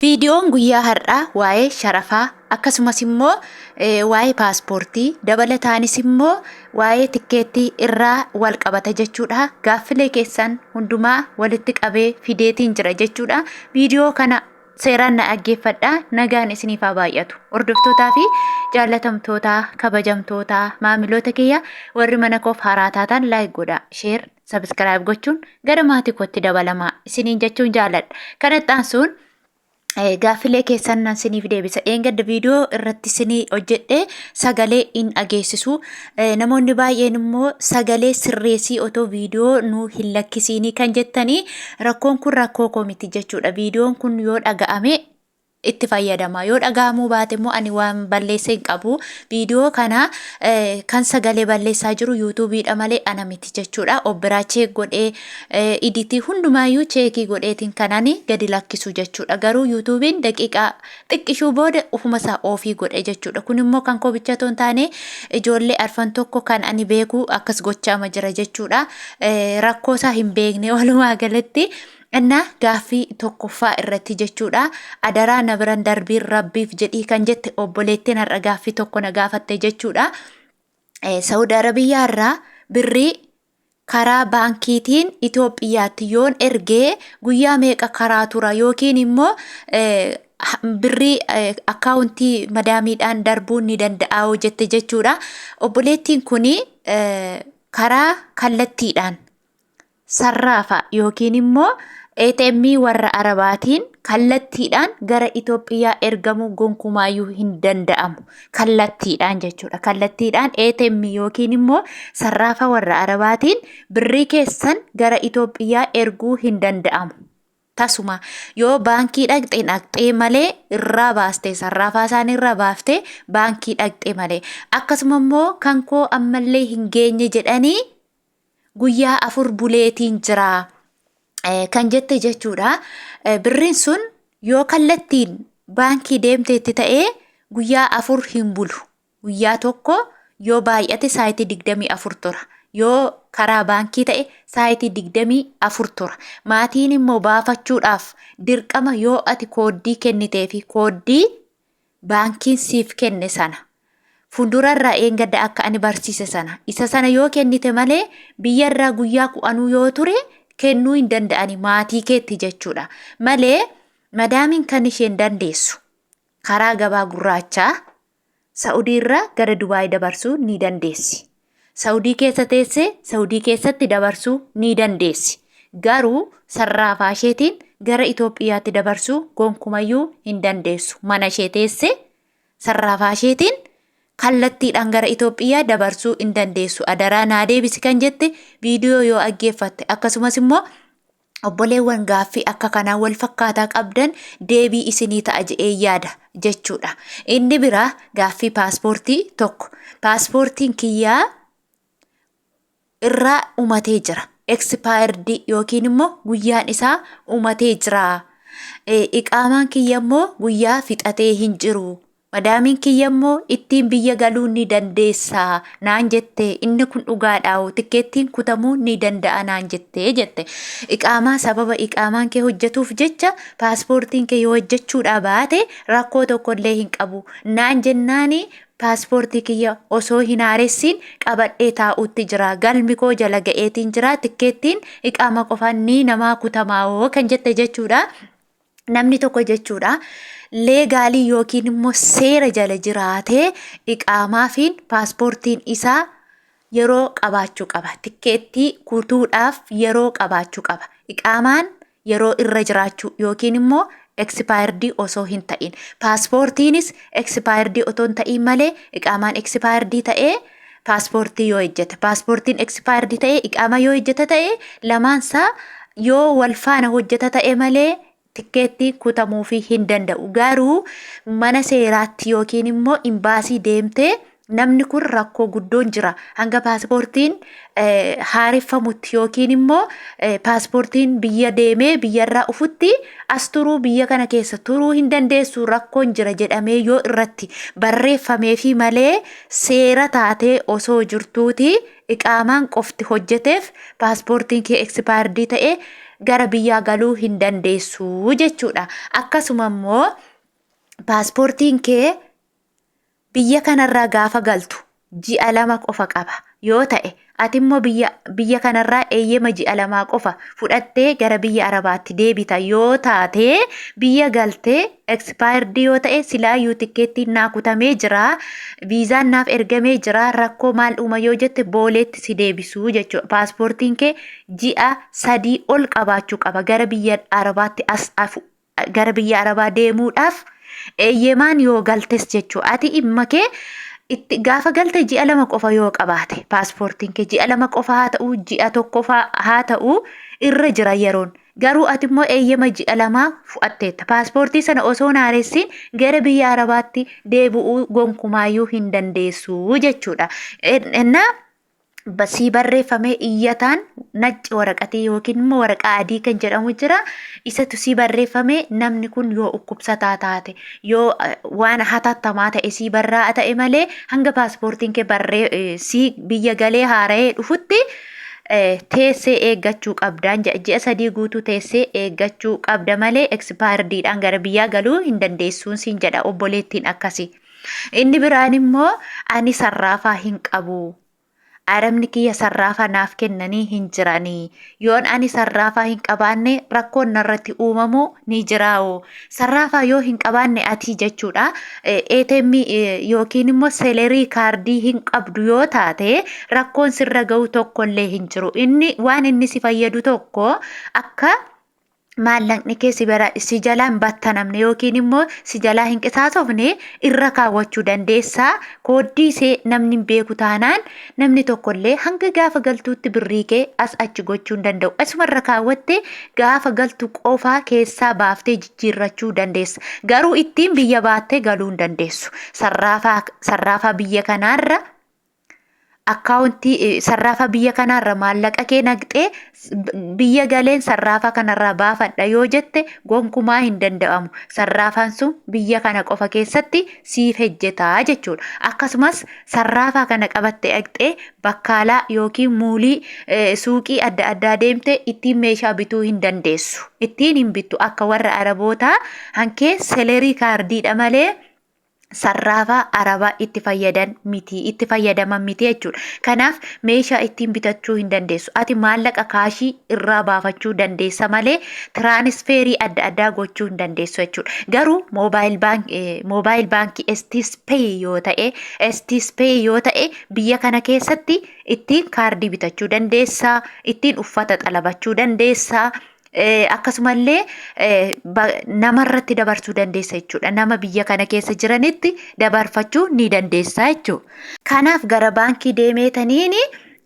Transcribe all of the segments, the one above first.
Viidiyoon guyyaa har'aa waa'ee sharafaa akkasumas immoo waa'ee paaspoortii dabalataanis immoo waa'ee tikkeettii irraa wal qabata jechuudha. Gaaffilee keessan hundumaa walitti qabee fideetiin jira jechuudha. Viidiyoo kana seeraan na dhaggeeffadhaa. Nagaan isiniif haa baay'atu. Hordoftootaa fi jaallatamtootaa, kabajamtootaa, maamiloota kiyya warri mana koof haaraa taatan like godhaa, share, subscribe gochuun gara maatii kootti dabalamaa isiniin jechuun jaaladha. Kanatti aansuun gaaffilee keessan nan siniif deebisa. Dheengadda viidiyoo irratti sinii hojjedhe sagalee hin dhageessisu. Namoonni baay'een immoo sagalee sirreessii otoo viidiyoo nu hin lakkisiinii kan jettanii rakkoon kun rakkoo koo miti jechuudha. Viidiyoon kun yoo dhaga'ame itti fayyadama. Yoo dhaga'amuu baate immoo ani waan balleesse hin qabu. Viidiyoo kana kan sagalee balleessaa jiru yuutuubiidha malee ana miti jechuudha. Of biraa check godhee iditii hundumaayyuu cheekii godheetiin kan ani gadi lakkisu jechuudha. Garuu yuutuubiin daqiiqaa xiqqishuu booda ufuma isaa oofii godhe jechuudha. Kun immoo kan koo bicha otoo hin taane ijoollee arfan tokko kan ani beeku akkas gochaama jira jechuudha. Rakkoo isaa hin beekne walumaa galatti. Innaa gaaffii tokkoffaa irratti jechuudha. Adaraa na biran darbiin rabbiif jedhii kan jette obboleettiin har'a gaaffii tokko na gaafatte jechuudha. Saudi Arabiyyaa irraa birrii karaa baankiitiin Itoophiyaatti yoon ergee guyyaa meeqa karaa tura yookiin immoo birrii akkaawuntii madaamiidhaan darbuun ni danda'a jette jechuudha. Obboleettiin kun karaa kallattiidhaan sarraafa yookiin immoo ATM warra Arabaatiin kallattiidhaan gara Itoophiyaa ergamuu gonkumaayyuu hin danda'amu. Kallattiidhaan jechuudha. Kallattiidhaan ATM yookiin immoo sarraafa warra Arabaatiin birrii keessan gara Itoophiyaa erguu hin danda'amu. Tasuma yoo baankii dhaqxe dhaqxee malee irraa baaste sarraafaa isaanii irraa baaftee baankii dhaqxe malee. Akkasuma immoo kan koo ammallee hin geenye jedhanii guyyaa 4 buleetiin jira kan jette jechuudha. Birriin sun yoo kallattiin baankii deemteetti ta'ee guyyaa 4 hin bulu. Guyyaa tokko yoo baay'ate saayitii 24 tura. Yoo karaa baankii ta'e saayitii 24 tura. Maatiin immoo baafachuudhaaf dirqama yoo ati kooddii kennitee fi kooddii baankiin siif kenne sana fundurarraa eengadda akka ani barsiise sana isa sana yoo kennite malee biyyarraa guyyaa ku'anuu yoo ture kennuu hin danda'ani maatii keetti jechuudha. Malee madaamiin kan isheen dandeessu karaa gabaa gurraachaa Sa'udiirraa gara Dubaay dabarsuu ni dandeessi. Sa'udii keessa teessee Sa'udii keessatti dabarsuu ni dandeessi. Garuu sarraafaa isheetiin gara Itoophiyaatti dabarsuu gonkumayyuu hin dandeessu. Mana ishee teessee sarraafaa isheetiin kallattiidhaan gara Itoophiyaa dabarsuu hin dandeessu. Adaraa naa deebisi kan jette viidiyoo yoo dhaggeeffatte akkasumas immoo obboleewwan gaaffii akka kanaa wal fakkaataa qabdan deebii isinii ta'a jedhee yaada jechuudha. Inni biraa gaaffii paaspoortii tokko. Paaspoortiin kiyyaa irraa umatee jira. Expired yookiin immoo guyyaan isaa umatee jira. Iqaamaan kiyya immoo guyyaa fixatee hin jiru. Madaamiin kiyya immoo ittiin biyya galuu ni dandeessa naan jette inni kun dhugaadhaa'u tikkeettiin kutamuu ni danda'a naan jette jette. Iqaamaa sababa iqaamaan kee hojjetuuf jecha paaspoortiin kee yoo hojjechuudhaa baate rakkoo tokkollee hin qabu naan jennaani paaspoortii kiyya osoo hin haaressiin qabadhee taa'uutti jira galmi koo jala ga'eetiin jira tikkeettiin iqaama qofaan ni namaa kutamaa'oo kan jette jechuudha. Namni tokko jechuudha leegaalii yookiin immoo seera jala jiraatee iqaamaafiin paaspoortiin isaa yeroo qabaachuu qaba. Tikkeettii kutuudhaaf yeroo qabaachuu qaba. Iqaamaan yeroo irra jiraachuu yookiin immoo ekspaayerdii osoo hin ta'in. Paaspoortiinis ekspaayerdii otoo hin ta'in malee iqaamaan ekspaayerdii ta'ee paaspoortii yoo hojjete paaspoortiin expired ta'e iqaama yoo hojjete ta'e lamaansaa yoo wal faana hojjeta ta'e malee tikkeettii kutamuufii hin danda'u. Garuu mana seeraatti yookiin immoo imbaasii deemtee namni kun rakkoo guddoon jira hanga paaspoortiin haareffamutti yookiin immoo paaspoortiin biyya deemee biyyarraa ufutti as turuu biyya kana keessa turuu hin dandeessu rakkoon jira jedhamee yoo irratti barreeffameefii malee seera taatee osoo jirtuuti iqaamaan qofti hojjeteef paaspoortiin kee eksipaayirdii ta'e gara biyyaa galuu hin dandeessu jechuudha. Akkasuma immoo paaspoortiin kee biyya kanarraa gaafa galtu ji'a 2 qofa qaba yoo ta'e, ati immoo biyya kanarraa eeyyama ji'a 2 qofa fudhattee gara biyya Arabaatti deebita yoo taate, biyya galtee expired yoo ta'e, silaayyuu tikkeettiin naa kutamee jira, viizaan naaf ergamee jira, rakkoo maal uuma yoo jette, booleetti si deebisuu jechuudha. Paaspoortiin kee ji'a 3 ol qabaachuu qaba gara biyya Arabaatti as gara biyya Arabaa deemuudhaaf eeyyemaan yoo galtes jechuudha. Ati dhimma kee itti gaafa galte ji'a 2 qofa yoo qabaate, paaspoortiin kee ji'a 2 qofa haa ta'u, ji'a 1 haa ta'u, irra jira yeroon. Garuu ati immoo eeyyama ji'a 2 fudhatteetta. Paaspoortii sana osoo hin haaressin gara biyya Arabaatti deebi'uu gonkumaayyuu hin dandeessu jechuudha. Innaa sii barreeffamee iyyataan nacci waraqatii yookiin immoo waraqaa adii kan jedhamu jira. Isatu sii barreeffamee, namni kun yoo dhukkubsataa taate, yoo waan hatattamaa ta'e sii barraa'a ta'e malee, hanga paaspoortiin kee barree sii biyya galee haara'ee dhufutti teessee eeggachuu qabdaan jedha. Ji'a 3 guutuu teessee eeggachuu qabda malee expiredidhaan gara biyyaa galuu hin dandeessuun siin jedha obboleettiin akkasii. Inni biraan immoo ani sarraafaa hin qabu. Arabni kiyya sarraafaa naaf kennanii hin jiranii. Yoon ani sarraafaa hin qabaanne rakkoon narratti uumamu ni jiraa'u. Sarraafaa yoo hin qabaanne ati jechuudha. ATM yookiin immoo selerii kaardii hin qabdu yoo taate, rakkoon sirra ga'u tokkollee hin jiru. Inni waan inni si fayyadu tokko akka maallaqni kee si bira si jalaa hin battanamne yookiin immoo si jalaa hin qisaasofne irra kaawwachuu dandeessaa. Kooddii isee namni hin beeku taanaan, namni tokkollee hanga gaafa galtuutti birrii kee as achi gochuu hin danda'u. Asuma irra kaawwatte gaafa galtu qofaa keessaa baaftee jijjiirrachuu dandeessa. Garuu ittiin biyya baattee galuu hin dandeessu. Sarraafaa biyya kanaarra akkaawuntii sarraafa biyya kanaarra maallaqa kee naqxee biyya galeen sarraafa kanarraa baafadha yoo jette, gonkumaa hin danda'amu. Sarraafaan sun biyya kana qofa keessatti siif hejjetaa jechuudha. Akkasumas sarraafaa kana qabattee dhaqxee bakkaalaa yookiin muulii suuqii adda addaa deemte ittiin meeshaa bituu hin dandeessu. Ittiin hin bittu. Akka warra Arabootaa hankee selerii kaardiidha malee sarraafaa Arabaa itti fayyadan miti, itti fayyadaman miti jechuudha. Kanaaf meeshaa ittiin bitachuu hin dandeessu. Ati maallaqa kaashii irraa baafachuu dandeessa malee tiraanisfeerii adda addaa gochuu hin dandeessu jechuudha. Garuu moobaayil baankii STC Pay yoo ta'e, biyya kana keessatti ittiin kaardii bitachuu dandeessa, ittiin uffata xalabachuu dandeessa. Akkasumallee namarratti dabarsuu dandeessa jechuudha. Nama biyya kana keessa jiranitti dabarfachuu ni dandeessa jechuudha. Kanaaf gara baankii deemeetaniin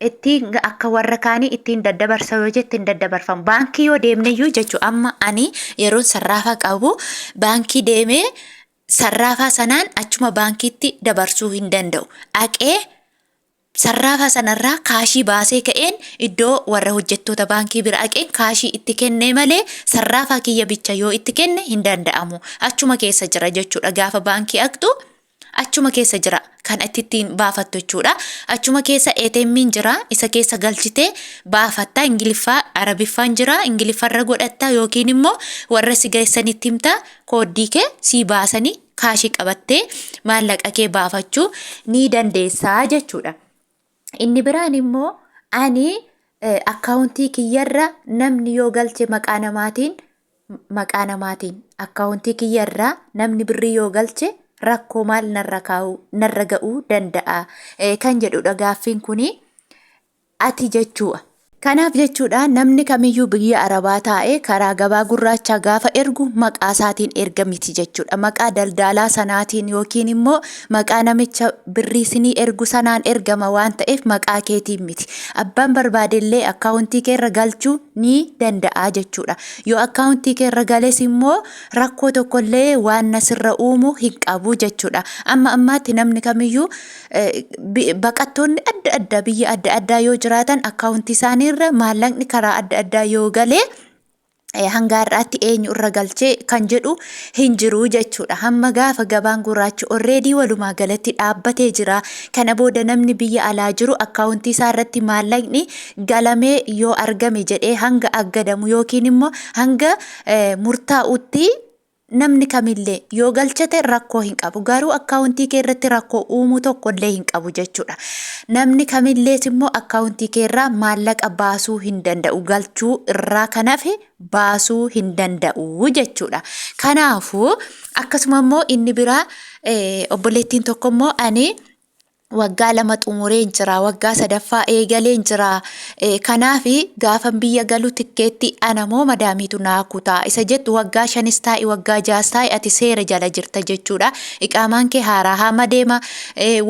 ittiin akka warra kaanii ittiin daddabarsa yoo jette, hin daddabarfamu. Baankii yoo deemneyyuu jechuudha, amma ani yeroon sarraafa qabu baankii deemee sarraafaa sanaan achuma baankiitti dabarsuu hin danda'u. Dhaqee sarraafa sanarraa kaashii baasee ka'een iddoo warra hojjettoota baankii bira dhaqeen kaashii itti kennee malee, sarraafaa kiyya bicha yoo itti kenne hin danda'amu. Achuma keessa jira jechuudha. Gaafa baankii dhaqxu achuma keessa jira kan itti ittiin baafattu jechuudha. Achuma keessa ATM'n jira, isa keessa galchitee baafatta. Ingiliffaa Arabiffaan jira, Ingiliffarra godhatta yookiin immoo warra si geessanitti himta, kooddii kee sii baasanii kaashii qabattee maallaqa kee baafachuu ni dandeessaa jechuudha. Inni biraan immoo ani akkaawuntii kiyyarra namni yoo galche maqaa namaatiin akkaawuntii kiyyarraa namni birrii yoo galche rakkoo maal narra kaa'uu narra ga'uu danda'a kan jedhudha gaaffiin kuni ati jechuudha. Kanaaf jechuudha, namni kamiyyuu biyya Arabaa taa'ee karaa gabaa gurraachaa gaafa ergu maqaa isaatiin erga miti jechuudha. Maqaa daldaalaa sanaatiin yookiin immoo maqaa namicha birrii isinii ergu sanaan ergama waan ta'eef maqaa keetiin miti. Abbaan barbaadellee akkaawuntii kee irra galchuu ni danda'a jechuudha. Yoo akkaawuntii kee irra gales immoo rakkoo tokkollee waan nasirra uumu hin qabu jechuudha. Amma ammaatti namni kamiyyuu, baqattoonni adda addaa biyya adda addaa yoo jiraatan, akkaawuntii isaaniirra maallaqni karaa adda addaa yoo galee Hanga har'aatti eenyu irra galchee kan jedhu hin jiru jechuudha. Hamma gaafa gabaan gurraachi already walumaa galatti dhaabbatee jira. Kana booda namni biyya alaa jiru akkaawuntii isaa irratti maallaqni galamee yoo argame jedhee hanga aggadamu yookiin immoo hanga murtaa'utti namni kamillee yoo galchate rakkoo hin qabu. Garuu akkaawuntii kee irratti rakkoo uumuu tokkollee hin qabu jechuudha. Namni kamillees immoo akkaawuntii kee irraa maallaqa baasuu hin danda'u. Galchuu irraa kan hafe baasuu hin danda'u jechuudha. Kanaafuu akkasuma immoo inni biraa obboleettiin tokko immoo ani waggaa 2 xumureen jira, waggaa 3ffaa eegaleen jira. Kanaaf gaafan biyya galu tikkeetti ana moo madaamiitu naa kutaa isa jettu waggaa 5s taa'i waggaa 6s taa'i ati seera jala jirta jechuudha. Iqaamaan kee haaraa haama deema,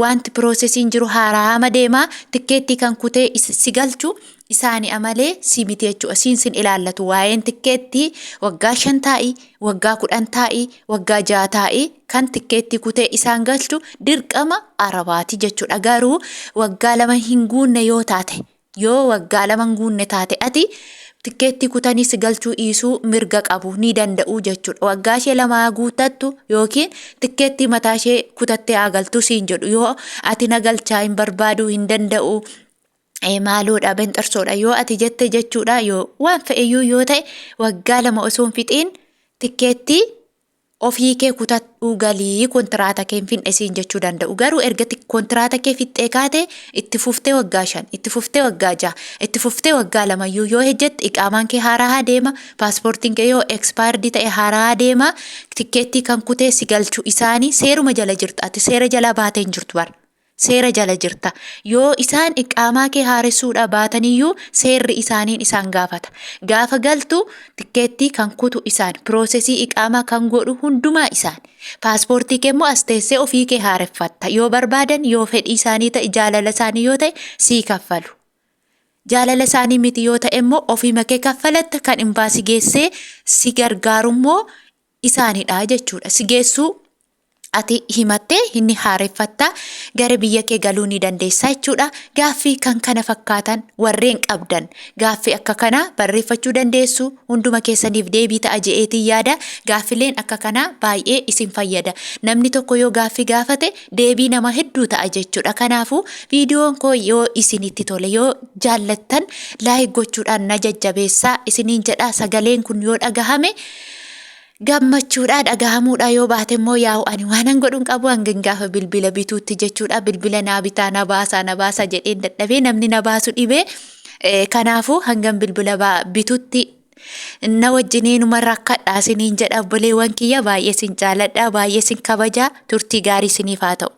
wanti piroosesiin jiru haaraa haama deema, tikkeettii kan kutee si galchu isaani amalee si miti jechuudha. Siin sin ilaallatu waa'een tikkeettii waggaa 5 taa'i, waggaa 10 taa'i, waggaa 6 taa'i kan tikkeettii kutee isaan galchu dirqama Arabaati jechuudha. Garuu waggaa 2 hin guunne yoo taate, yoo waggaa 2 hin guunne taate ati tikkeettii kutanii si galchuu dhiisuu mirga qabu ni danda'u jechuudha. Waggaa ishee 2 guuttattu yookiin tikkeettii mataa ishee kutattee haa galtu siin jedhu yoo ati na galchaa hin barbaadu hin danda'u. Maaloodha benxarsoodha yoo ati jette jechuudha yoo waan fe'eyyuu yoo ta'e waggaa 2 osoo hin fixiin tikkeettii ofii kee kutadhuu galii kontiraata kee hin finne siin jechuu danda'u. Garuu erga kontiraata kee fixxee kaate itti fuftee waggaa 5, itti fuftee waggaa 6, itti fuftee waggaa 2 iyyuu yoo hojjette iqaamaan kee haaraa deema, paaspoortiin kee yoo expired ta'e haaraa deema, tikkeettii kan kutee si galchu isaanii seeruma jala jirtu ati seera jalaa baatee hin jirtu bara. Seera jala jirta. Yoo isaan iqaamaa kee haaressuudhaa baataniyyuu seerri isaaniin isaan gaafata. Gaafa galtu tikkeettii kan kutu isaan, piroosesii iqaamaa kan godhu hundumaa isaan. Paaspoortii kee immoo as teessee ofii kee haareffatta. Yoo barbaadan yoo fedhii isaanii ta'e jaalala isaanii yoo ta'e sii kaffalu. Jaalala isaanii miti yoo ta'e immoo ofiima kee kaffalatta kan imbaasii geessee si gargaaru immoo isaanidha jechuudha. Si geessuu ati himattee inni haareffatta gara biyya kee galuu ni dandeessa jechuudha. Gaaffii kan kana fakkaatan warreen qabdan gaaffii akka kanaa barreeffachuu dandeessu hunduma keessaniif deebii ta'a je'eetiin yaada. Gaaffileen akka kanaa baay'ee isin fayyada. Namni tokko yoo gaaffii gaafate deebii nama hedduu ta'a jechuudha. Kanaafuu viidiyoon koo yoo isinitti tole yoo jaallattan like gochuudhaan na jajjabeessaa isiniin jedha. Sagaleen kun yoo dhagahame gammachuudhaa dhagahamuudhaa yoo baate immoo yaa'u ani waanan godhu hin qabu hangin gaafa bilbila bituutti jechuudha. Bilbila naa bitaa na baasaa na baasaa jedheen dadhabee namni na baasu dhibee kanaafuu hangam bilbila bitutti na wajjiniinuma rakkadhaa isiniin jedha obboleewwan kiyya baay'ee isin jaaladha baay'ee isin kabaja turtii gaarii isiniif haa ta'u.